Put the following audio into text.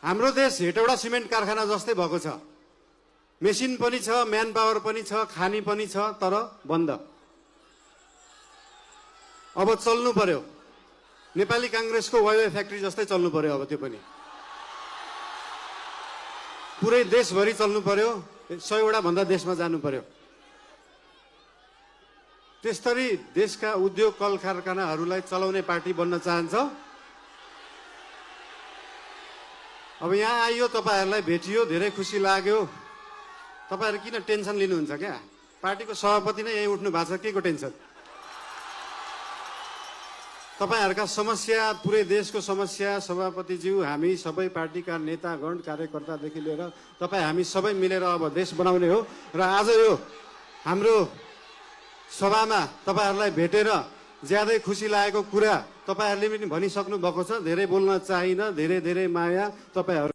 हाम्रो देश हेटौडा सिमेन्ट कारखाना जस्तै भएको छ। मेसिन पनि छ, म्यान पावर पनि छ, खानी पनि छ, तर बन्द। अब चल्नु पर्यो, नेपाली कांग्रेसको वाइवाई फ्याक्ट्री जस्तै चल्नु पर्यो। अब त्यो पनि पुरै देशभरि चल्नु पर्यो, 100 वटा भन्दा देशमा जानु पर्यो। त्यसरी देशका उद्योग कल कारखानाहरूलाई चलाउने पार्टी बन्न चाहन्छ। अब यहाँ आइयो, तपाईहरुलाई भेटियो, धेरै खुसी लाग्यो। तपाईहरु किन टेन्सन लिनुहुन्छ क्या? पार्टीको सभापति नै यही उठ्नु भएको छ, केको टेन्सन? तपाईहरुका समस्या, पुरै देशको समस्या सभापतिज्यू, हामी सबै पार्टीका नेतागण कार्यकर्तादेखि लिएर तपाई हामी सबै मिलेर अब देश बनाउने हो। र आज यो हाम्रो सभामा तपाईहरुलाई भेटेर ज्यादै खुसी लागेको कुरा तपाईहरुले पनि भनिसक्नु भएको छ। धेरै बोल्न चाहिन, धेरै धेरै माया। तपाईहरु